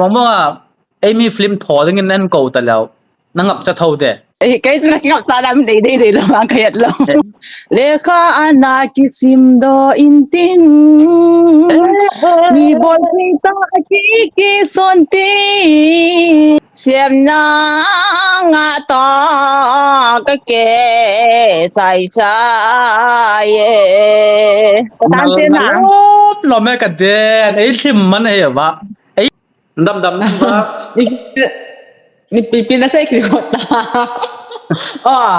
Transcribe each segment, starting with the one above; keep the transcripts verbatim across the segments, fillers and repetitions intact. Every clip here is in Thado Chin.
Mong mong a, ei mi film tho dingin nan ko ta leo. Na ngap cha tho de. Ei, kei chu na kingap cha lam dei dei dei lo, mang ka het lo. Lekha ana kisim do intin. Mi bol thei ta ki ki son ti. Siam na nga to ka ke sai sai e. Tan te na. Lo me ka de. Ei film man he ba. Dam dam ba. Ni pi pi na sei ki ko ta. Oh.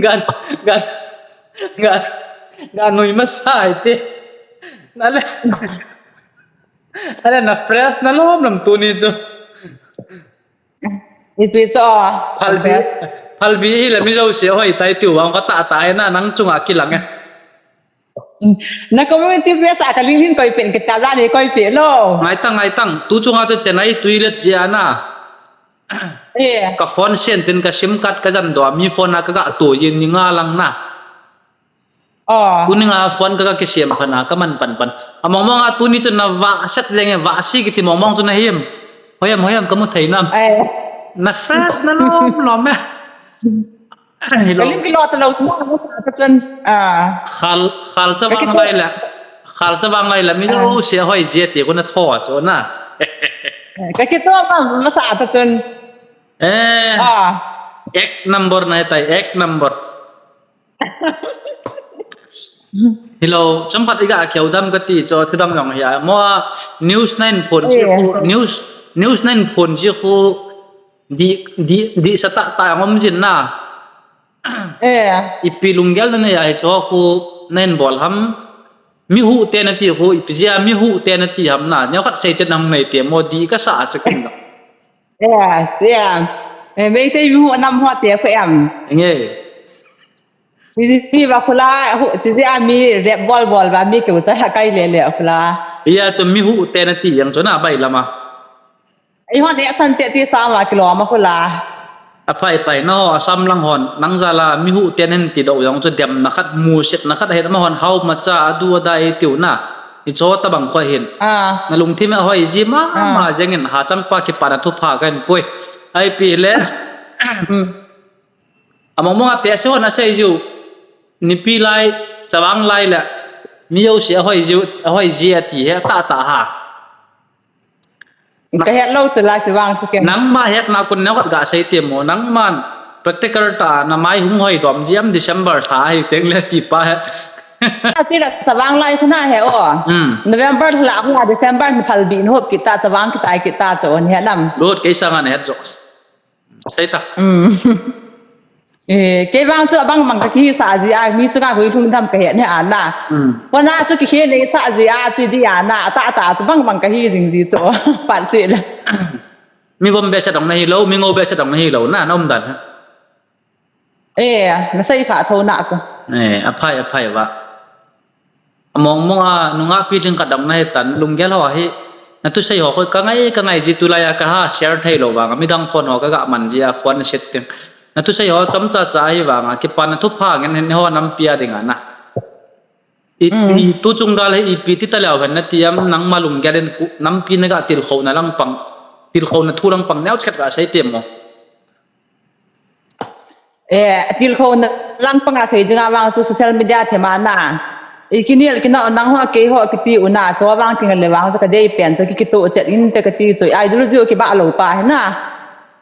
Gan gan gan gan nui ma sai te. Na le. Na le na fresh na lom lom tuni chu. Ni pi cho. Phalbi phalbi hi la mi lo se hoi tai tiu ang ka ta ta na nang chunga kilang e. Na community page a ka link hin koi pen kita la ni koi pe lo. Ngai tang, ngai tang. Tu chunga tu Chennai tui let jia na. Eh. Ka phone sen tin ka sim card ka jan do mi phone a ka ga to yin ni nga lang na. Oh. Tuni nga phone ka ga kisiam phana ka man pan pan. Among mong a tuni tu na va set lenge va si kiti mong mong tu na him. Hoyam hoyam ka mu thei nam. Eh. Na fresh na lom lom e. Hello. Kalim kilo ta lo sma ta chun. Ah. Khal khal cha bang lai la. Khal cha bang lai la mi lo se hoi je ti ko na tho chu na. Ka kito ma ma sa ta chun. Eh. Ah. Ek number na tai ek number. Hello, chomkhat iga keu dam ka ti cho thudam long hi a. Mo news nine phone ji khu news news nine phone ji khu di di di sa ta ta ngom jin na. Eh. Ipi lunggel na nei a hi cho khu nen bol ham. Mi hu te na ti khu ipi jia mi hu te na ti ham na. Neo khat sei chet nam nei te mo di ka sa a che kum lo. Eh, sia. Eh, mei te mi hu nam ho te khu em. Nge. Ti ti ba khu la hu ti jia mi rep bol bol ba mi keu cha ha kai le le khu la. Ia cho mi hu te na ti yang cho na bai lama. Ei hon reaction te ti sa ma kilo ma khu la. A phai phai na ho Assam lang hon nang jala mi hu te nen ti do jong chu dem na khat mu set na khat he ma hon hau ma cha a du a da e tiu na. I cho ta bang khoi hin. Ah. Na lungthim a hoi ji ma ma jeng in ha chang pa ki pa na thu pha kan pui. Ai pi le. Hmm. Among mong a te se hon a sei ju. Nipi lai chawang lai le. Mi yo se a hoi ju a hoi ji a ti he ta ta ha. Ka het lo chu lai chu vang chu ken. Nangma het na kun neo khat ga sei te mo, nangman practical ta na mai hung hoi dom ji am December tha hi teng le ti pa he. Ati la sa vang lai khu na he o. Hmm. November la khu December ni phal bi no hop kita sa vang kita kita cho ni he nam. Lot ke sa ngan het jo. Sei ta. Hmm. Eh, kei vang chu abang bang ka kisa ji a, mi chunga hui lhung dam ka he ne a na. Hmm. Wana chu ki he le ta ji a, chu di a na, ta ta chu bang bang ka hi jing ji chu. Pat si le. Mi vom be sa dong na hi lo, mi ngo be sa dong na hi lo, na, na um dan ha. Eh, na sei kha tho na ko. Eh, a phai, a phai va. Among mong a, nungah pi lhing khat dong na he tan, lunggel ho hi, na thusei ho khu, ka ngai, ka ngai ji tulai a ka ha, share thei lo vang a, midang phone ho ka ga man ji a, phone set ting. Na thusei ho, tam cha cha hi vang a, kipa na thu pha ngen hen ho nampi a ding a na. I, mm. I tu chung gal hi, ipi ti ta leo hen na ti am, nangma lunggel in ku, nampi na ga tilkhou na lang pang, tilkhou na thu lang pang, neo chet ga sei ti mo. Eh, tilkhou na lang panga sei dinga vang chu social media thema na. I kinel kina nang ho kei ho kiti u na, cho vang ting le vang chu ka dei pen chu ki kitu chet in te kati chu. Ai dul ju ki ba lo pa he na.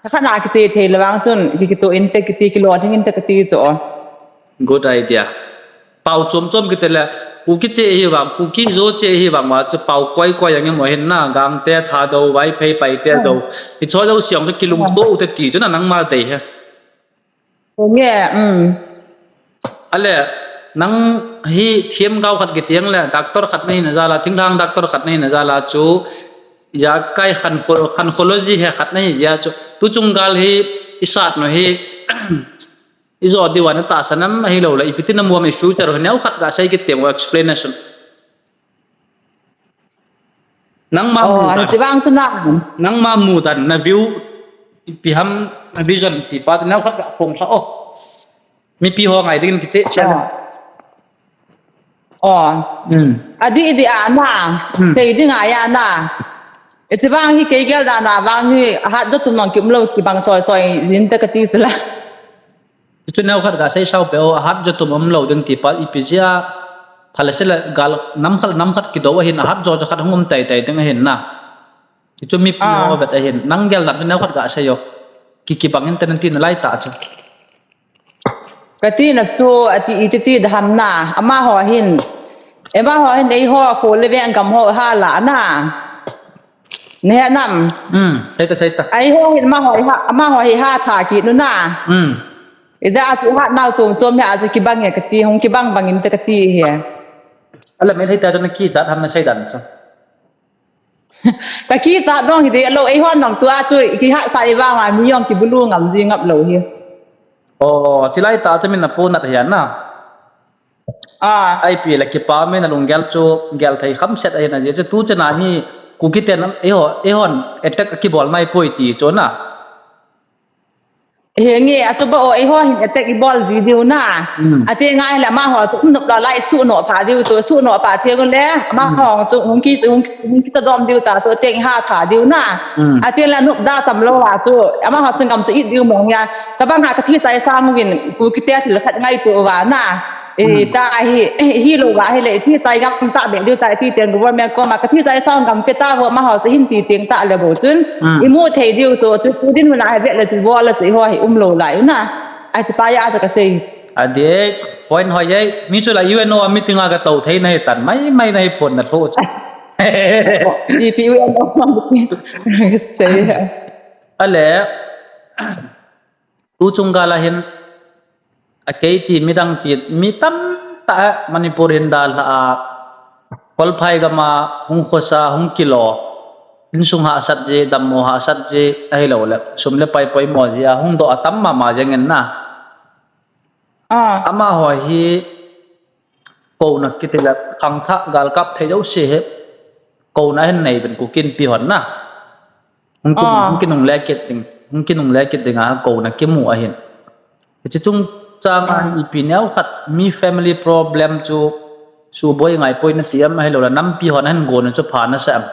Ka kha na kiti thei le vang chun ki kitu in te kiti ki lo thing in te kati chu. Good idea. Pau chom chom kiti le, Kuki che hi vang, Kuki Zo che hi vang, wa chu pau koi koi ang mo hin na, Gangte, Thadou, Vaiphei, Paite, Zo. Hi cho Zo siang ka kilung to u te ti chu na nangma dei he. Nge, um. Ale, nang hi thiam gao khat kiti ang le, doctor khat na hi na jala, thinglhang doctor khat na hi na jala chu, ya kai khan kho-, khan khology he khat na hi ya chu. Tu chung gal hi, i sat no hi, I jo diu a na tahsan am ahilou le, ipi tin na mu am i future ho neo khat ga sei kit teng o explanation. Nangma mu dan. Nangma mu dan, na view, ipi ham, na vision ti pa chu neo khat ga phong sa o. Mipi ho ngai ding kiche. Oh. Hmm. Adih dih a na, hmm, sei ding a ya na. Hiche vang hi kei gel dan a vang hi ahat jo tum nong kium lou kibang soi soi jin ta kati chu la. Chu neo khat ga sei sao pe o, ahat jo tum um lou ding ti pa ipi jia. Phale se le gal nam khat nam khat kido ahin ahat jo jo khat hung um tai tai ding ahin na. Chu mi pi Ah. ho vet ahin. Nang gel dan chu neo khat ga sei o. Ki kibang in te nan ti na lai ta chu. Kati na chu ati iti ti daham na. Amaho hin. Amaho hin eiho kho le veng gam ho ha la na. Ne nam. Hmm, sei ta sei ta. Eiho hin amaho hi ha, amaho hi ha tha kit nu na. Hmm. Ija atu ha nau chom chom hi aja kibang e kati, hung kibang bang in te kati hi. Ala me thei ta chu na kichat ham na sei dan chu. Ka kichat dong hi de lou, eiho nong tua chu kihahsa i vang a mi jong kibulu ngam ji ngap lou hi. O, chilai ta chu min na pu nat hi na. Ah. Ipi le kipa min na lunggel chu gel thei kham set ahi na ji chu tu chena hi Kuki ten eiho, eihon attack kibol nai poi ti chu na. He nge, achu ba o, eiho hin attack i bol ji diu na. Hmm. Ati ngai le amaho chu um nop la lai chu no pa diu chu, chu no pa thei le. Amaho Hmm. chu hung ki, hung, hung ki ta dom diu ta chu attack ha tha diu na. Hmm. Ati la nop da sam lou a chu, amaho chu gam chu it diu mong ya. Tabang ha ka thi tai sang vin, Kuki te thil khat ngai tu va na. E, Hmm. ta hi, hi lou va hi le, thi tai gam ta be diu ta, thi ten government koma, ka thi tai sang gam pe ta vo amaho chu hin ti teng ta le bo chun. Hmm. I mu thei diu to, chu tu din huna hi ve le, chu vo le, chu eiho hi um lou lai na. Ai, ti pa ya sa ka sei. Ade, point hoi ye, mi chu la U N O meeting a ka to thei na hi tan, mai, mai na hi pon na tho chu. Ti pi U N O meeting. Sei. Ale, tu chung gal a hin, a kei ti midang ti, mi tam ta Manipur hin dal a, Kolphai gam a, hung khosa, hung kilo, insung hahsat ji, dammo hahsat ji, ahilou le, sum le pai poimo ji, a hung doh a tam mama jeng in na. Ah. Amaho hi, Kouna kiti le khangthah galkap thei jouse hi kouna hin nei ben Kuki Inpi hon na. Hung kinung, Ah. hung kinung le kit ding, hung kinung le kit ding a kouna kimu ahin. Hiche chungchang a Ah. ipi neo khat mi family problem chu suboi ngai poi nati em ahilou le nampi hon ahin gon chu pha nasa em.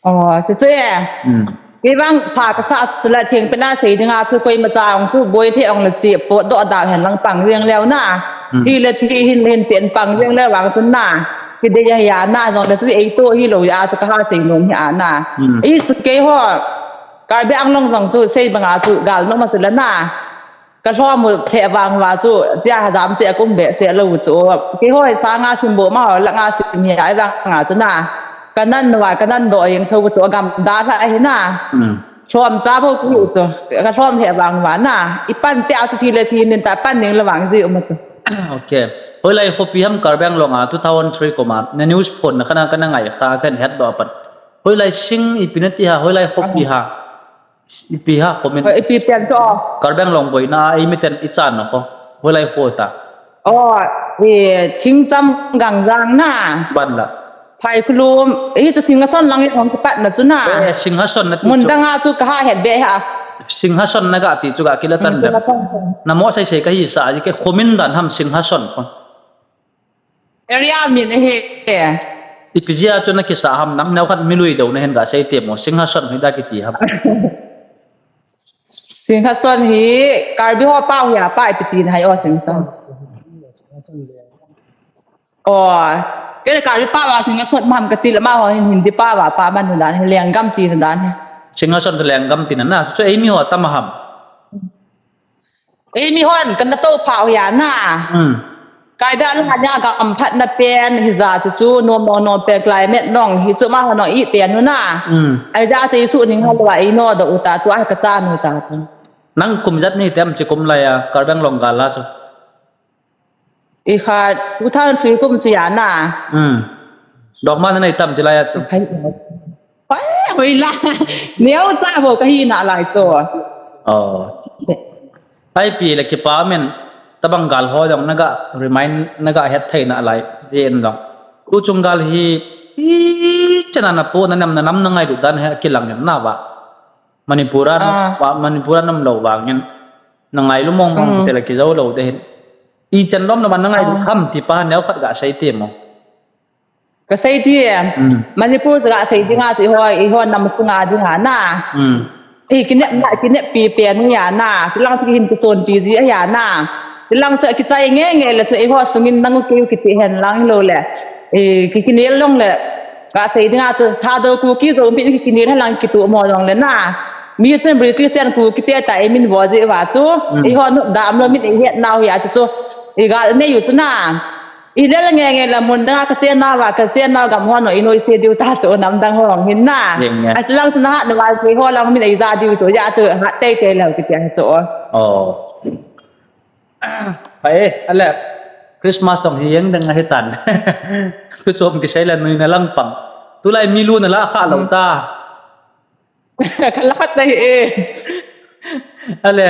Oh, se chu e. Hmm. Kei vang pha kasa a chu la theng pen a sei ding a chu koima cha ong chu boi the ong le chi potdoh da hen lang pang jeng leu na. Hmm. Thi le thi hin hin pen pang jeng leu vang chu na. Kidei a hi a na jong le chu ei to hilou a chu ka ha sei nom hi a na. Hmm. Ei chu keiho. Karbi Anglong jong chu sei bang a chu gal nom a chu la na. Ka lhom u thei vang uva chu, chia dam chia kum be chia lou chu. Keiho sanga sim bo ma ho langa sim hi ai vang a chu na. Ka nan uva, ka nan doh jeng tho chu gam da lha ahi na. Hmm. Lhom cha bo ku chu. Ka lhom thei vang uva na. I pan te a chu thi le thi nin ta pan ning le vang ji um chu. Okay. Hoilai khopi ham Karbi Anglong a two thousand three kum a. Na news phone na kana kana ngai kha kan het doh pan. Hoilai sing ipi na ti ha, hoilai khopi ha. Ipi ha, comment. Hoi, ipi pen chu. Karbi Anglong boina, ei miten i chan na ko. Hoilai kho ta. Oh, e, Thingcham Gangjang na. Ban la. Phaikulum, e, chu Singhason lang i hong kipat na chu na. Eh, Singhason na ti chu. Mun dang a chu ka ha het be ha. Singhason na ga ti chu ga kila tan le. Singhason. Na mo sei sei ka hi sa, ke khomin dan ham Singhason ko. Area min ahi. Ipi jeh a chu na kisa ham, nang neo khat milui do na hin ga sei te mo, Singhason hi da kiti ham. Singhason hi Karbi ho pao hi a pa ipi ti na hai o Singhason. O, kei Karbi pao a Singhason mam ka ti le ma ho hin Hindi pao a pa man dan hi lenggam ti dan hi. Singhason lenggam ti na na, chu ei mi ho tam ham. Ei mi hon, kan na to phah u ya na. Hmm. Kai da la nya gam phat na pen, hi ja chu chu, nom nom nom pen climate nong, hi chu ma hon nong i pen nu na. Hmm. Ai da chu i su ning ha lou a, i no do u ta, tu ai ka ta nu ta. Nang kum jat ni tem chi kum lai a, Karbi Anglong gal a chu. I kha, two thousand three kum chi ya na. Hmm. Dok ma na nei tam chi lai a chu. Khai. Hoi, hoi la. Neo cha bo ka hi na lai chu. Oh. Ai pi le kipa men tabang gal ho jong na ga remind na ga het thei na lai jen jong. Ku chung gal hi i chena na pu na nam na nam na ngailut dan he kilang em na va. Manipur a nam, Ah. va Manipur a nam lou vang in. Na ngailu mong mong Mm. te la ki jou lou de hin. I chen lom na man na ngailut Ah. ham ti pa neo khat ga sei ti mo. Kasei ti, hmm, Manipur chu kasei dinga chu eiho, eiho nam sunga dinga na. Hmm. Ei, kinepna, kineppi pen hi a na. Chulang chu kihin kisonpi ji ahi a na. Chulang chu akichai nge nge le chu eiho sungin nang u kei u kiti hen lang lou le. Ei, ki, kinel long le. Kasei dinga chu Thadou Kuki Zo min ki, kinel hen lang kitoh mo long le na. Mi chun British ten Kuki te ta eimin vo ji uva chu. Hmm. Eiho nop dam lou min eihet nau hi a chu chu. Ei, gal nei u chu na. Ilel nge nge la mun danga kache nauva, kache nau gam ho no inoi che diu ta chu nam dang ho hin na. Yeng nge. Achulang chu nahat nauva keiho lang min eija diu chu, ya chu hat teitei lou kiti a chu. Oh. Pai, ale, Christmas song hi yeng dang ahi tan. Thu chom kisei la nuina lang pang. Tulai mi lu nala kha lou ta. Kala khat ahi e. Ale,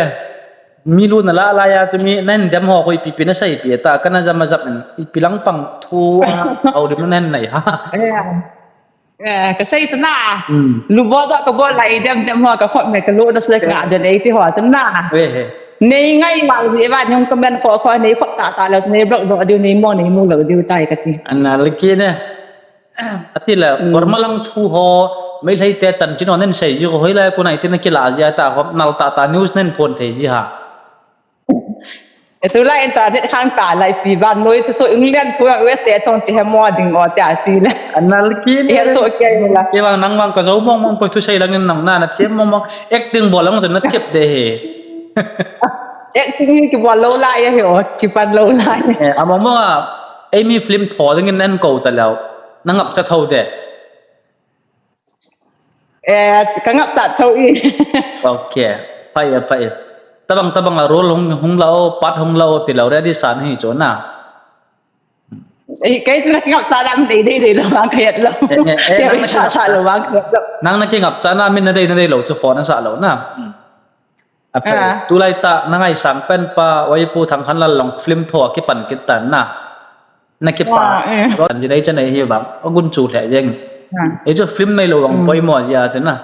mi lu nala laiya chu mi nahin dem ho koi pipi nasei pi ta, kana jam a jam in, ipi lang pang thu a, au dim nahin nei ha. Eh, eh, kasei chu na. Hmm. Lu bol doh kabol lai dem dem ho kakhop me kalu na sek nga den ei ti ho chu na. Eh, eh. Nei ngai ma ji va nung comment kho kho nei khop ta ta lou chu nei block doh diu nei mo nei mu lou diu tai kati. Ana laki ne. Ati le, hmm, Burma lang thu ho, Meitei te chanchin ho nen sei ji ko hoilai ko nai tina kila ji ta ho, nal ta ta news nen phon thei ji ha. E tulai internet khang ta lai pi ban noi chu so England pu U S A chong ti he mo ding o ti a ti le. Anal ki ne. E so ke la. Ke bang nang bang ko zo mong mong ko thu sei lang in nang na na thiam mong mong acting bol lang na thiap de he. Acting hi kibol lou lai ahi o, kipan lou lai. Eh, among mong a, eimi film tho ding in nen ko ta lou. Na ngap cha tho de. Eh, ka ngap cha tho i. Okay. Pai a, pai. Tabang, tabang a role hung, hung la o, part hung la o, ti lou ready san hi chu na. Eh, kei chu na ngap cha lam dei, dei, dei lou bang ka het lou. Eh, eh, eh, kei nang na cha cha lou bang ka het lou. Nang na kingap cha na min na dei, na dei lou chu phone na sa lou na. Hmm. Apai, ah, tulai ta, na ngaisang pen pa, oi Pu Thangkhanlal long film tho kipan kit tan na. Na kipa, ah, eh, ro, an jinei chanei hi bang, agun chu lheh jeng. Ah. Ei chu film nei lou bang, mm, poimo jia chu na.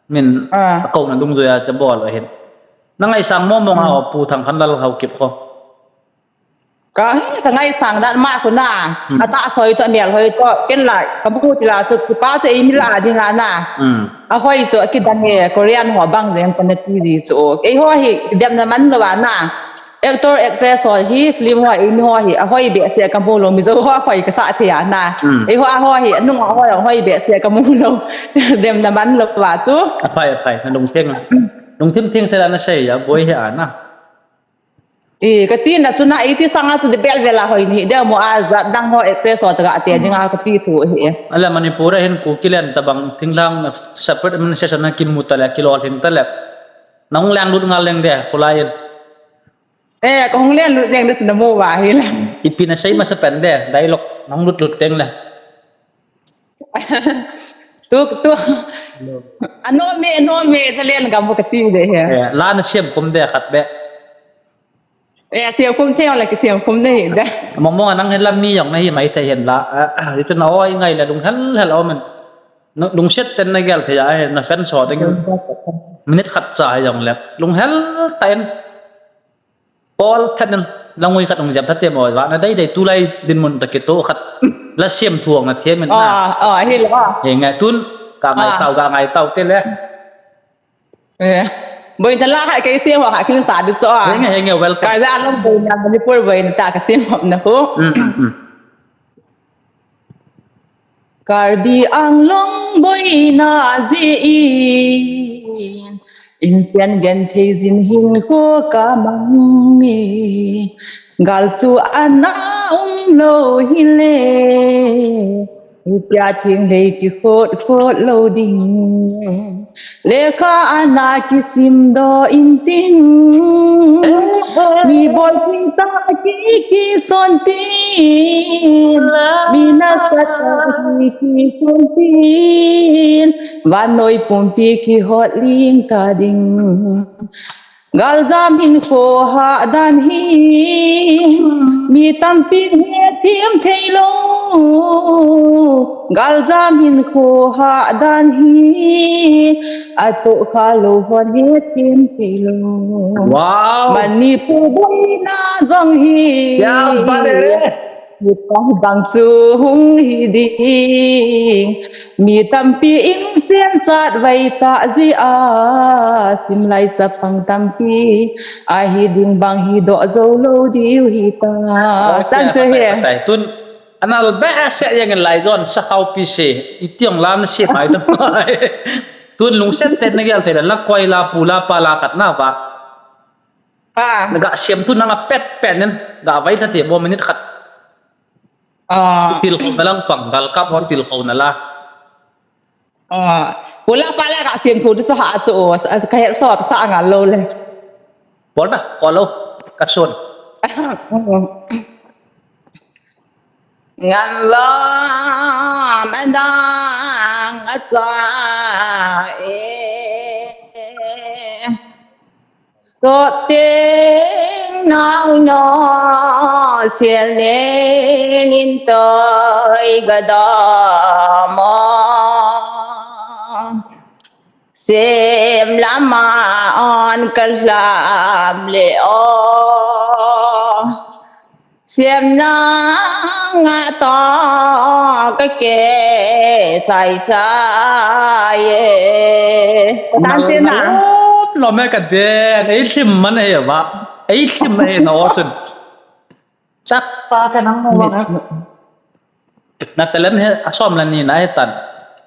Min, ah, akouna dungjuia chu bol ahin. Na ngaisang mong mong a, mm, o Pu Thangkhanlal Haokip kho. Ka, ka ngaisang dan ma khu na. Hmm. Atahsa hoi toh, amel hoi toh, ken la, ka bu ti la su, pa chu eimi la ding a na. Hmm. Ahoi chu, akidang e, Korean ho bang jeng kona ti di chu. Eiho hi, demna man lou a na. Actor, actress ho hi, film ho, eimi ho hi, ahoi behseh ka mu lou, Mizo ho ahoi ka sa thei a na. Hmm. Eiho a ho hi, anung a ho, ahoi behseh ka mu lou. Demna man lou a chu. Apai, apai, na lungtheng. Lungthim theng se la na sei a, boi hi a na. E, ka tina chu na, iti sanga chu di bel bel a hoi ni, de mo a jat dang ho actress ho taga te, hmm, dinga ka ti thu hi. Ala Manipur a hin Kuki len tabang thinglhang separate administration na kimu ta le, kilolhing ta le. Nang leng lut ngal leng de, kulai in. Eh, ka hung len lut leng de chu na mu va hi le. Ipi na sei masa pen de, dialogue, nang lut lut teng le. Tu, tu. Hello. Ano me, ano me, ta len gam ka ti de he. Eh, la na siam kum de khat be. Eh, siam kum thei la ki siam kum nei de. Mong mong a nang hin lam mi jong na hi mai thei hin la. Ah, ah, itu na oi ngai la lunghel hel o men. Nu-, lungset ten na gel thei a hin na fan so ding. Minute khat cha jong le. Lunghel ta in. Paul khat in. Langui khat ung jep thate mo. Va na dei dei tulai dinmun ta kito khat. La siam thuang na thiam in na. Ah, ah, hi la. He ngai tun. Ka ngai, ah, tau, ka ngai tau te le. Eh, boina la kha kei sem ho kha kin sa du cho a. Henge, henge, welcome. Karbi Anglong boina, Manipur boina ta ka sem hop na ko. Mm, mm, mm. Karbi Anglong boina jeh in, insen genthei jin hinkho ka mang e. Gal chu ana um lou hile, itia thinglhang kikhot khot lou ding. Lekha ana kisim doh intin, mi boltheng tah kikison tin, mi nasatah kikison tin, vannoi pumpi kihot lhing ta ding. Galjam hinkho hahdan hi, mi tampin hethem theilou. Galjam hinkho hahdan hi, atohkha lou hon hethem theilou. Wow. Manipur boina jong hi. Kya baat hai re? Hibang chu hung hi ding. Mi tampi in chen chat vai ta ji a. Sim lai chapang tampi. Ahi ding bang hi doh zo lo diu hi ta. Tan chu he. Tun anal ba se yang lai jon sa hau pi se. Itiong lam se mai tu. Tun lungset set na gel thei la koi la pu la pa la khat na ba. Ah. Na ga siam tu nang a pet pet nen ga vai ta te bo minute khat. Ah. Til khou na lang pang gal kap hon til khou na la. Ah. Pu la pa la ga siam tu tu ha chu o ka het so ta ngal lo le. Bol ta ko lo ka son. Ngan lo ma dang a cha e. Ko ting nau no sial ne nin toi ga da mo. Sem lama on ka lam le o. Siam na nga to ka ke sai sai e. Tan te na. Lo me ka den, ei thim man ei va. Ei thim ei na o chun. Chak. Pa ka nang mo va. Na talent he, a som la ni na he tan.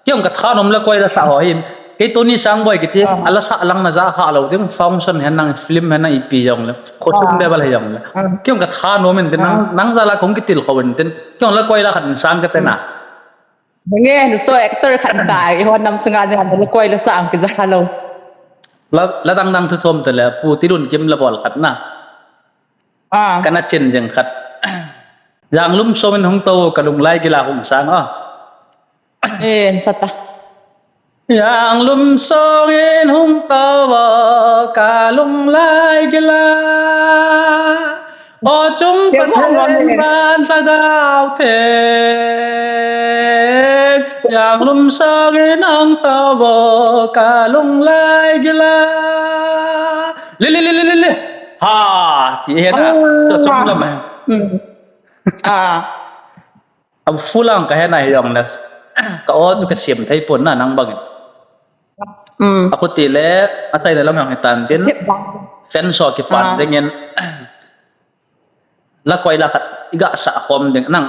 Kiong ka thanom la koi la sa ho hi. Kei Tony Sangboi kiti, ah, ala sa lang na ja kha lo ding, function hen nang, film hen nang ipi jong le. Kho sum, ah, level he jong le. Ah. Kiong ka thanom in tin nang, ah, nang ja la kong kitil kho in tin. Kiong la koi la khat sang ka te na. Nge, so actor khat ta, i hon nam sunga ding la koi la sa ang ki ja kha lo. La, la dang dang thu thom te le, Pu Tilun Kim la bol khat na. Ah. Kana chin jeng khat. Janglum song in hung to ka lunglai gila hung sang a. Eh, sata. Janglum song in hung to ka lunglai gila. O chung Pathen ban lhagao the. Janglum song in hung to ka lunglai gila. Lili, lili, lili. Ha, ti he na. Ah. To chung lam he. Hmm. Ah. Abu fulang ka he na hi jong le. Ka o chu ka siam thei pon na nang bang. Hmm. Aku ti le, a chai le lam jong hi tan tin. Fan so ki pan, ah, ding in. La koi la khat, i ga sa khom ding nang.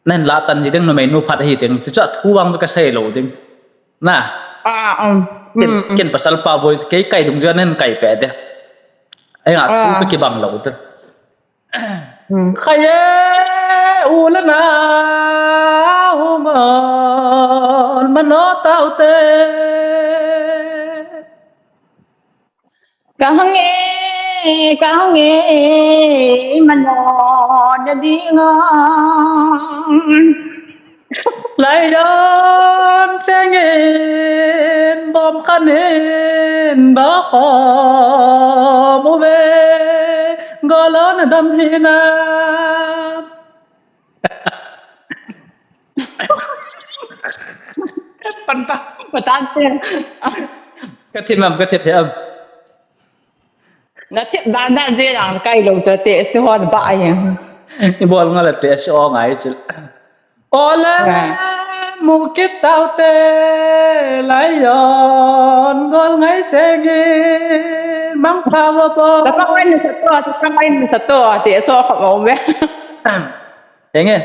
Nen la tan ji ding numei nu phat hi ding. Chu cha thu vang chu ka sei lo ding. Na. Ah, um. Ken, hmm, ken pasal pa boys kei kai dung jua nen kai pe de. Ai nga thu, ah, ka kibang lo de. Hmm. Khaye u la na hu mon mano tau te. Ka hang e, ka hang e, i mano na ding a. Lai don cheng in, bom khan in, ba khom u ve, golon dam hi na. Pan ta. Patan te. Ka thim am, ka thim am. Na thip dan dan je lang kai lo cha te si hon ba ai. I bol nga la te si o ngai chil. Ole, ah, mu kit tau te lai don gol ngai cheng in mang pha wa bo. Ka pa ngai ni sa to, ka pa ngai ni sa to, te so kha mo me. Enge,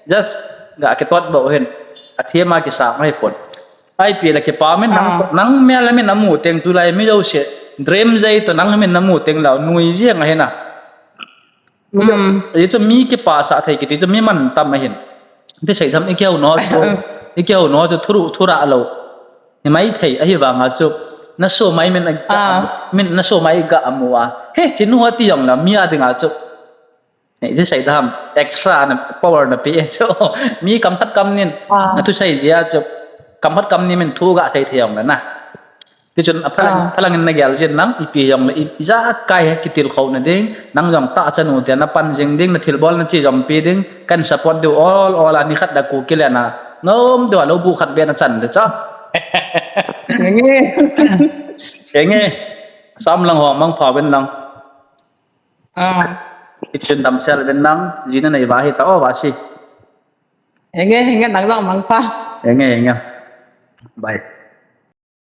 just ga kitot bo hin. A thiam a kisa ngai pon. Ai pi la kipa min nang, ah, nang mel min amu teng tulai mi jouse. Dream jai to nang min amu teng lau nui jeng a hina. Mm. Hichu mi kipa sa thei kiti chu mi man tam ahin. Ti sei tham i keu no chu, i keu no chu thuru thura lo. Hi mai thei ahi vanga chu. Na so mai min a, ah, min na so mai ga amu a. He chinu ati jong la mi a dinga chu. Nei, ti sei tham extra na power na pi chu. Mi kam khat kam nin, ah, na thu sei jia chu. Kam khat kam ni min thu ga thei thei jong la na. Tichun a phalang, ah, phalang in na gel jin nang, ipi jong le, i, i ja kai he kitil khou na ding, nang jong ta chanu te na pan jing ding, na thilbol na chi jong pi ding, kan support diu all, all a ni khat da ku kile na, nom diu a lo bu khat be na chan de cha. Enge. Enge. Sam lang ho, mang pha ben lang. Ah. Hichun damsel uvin nang, jina nei va hi ta o va si. Henge, henge, nang jong mangpha. Henge, henge. Bye.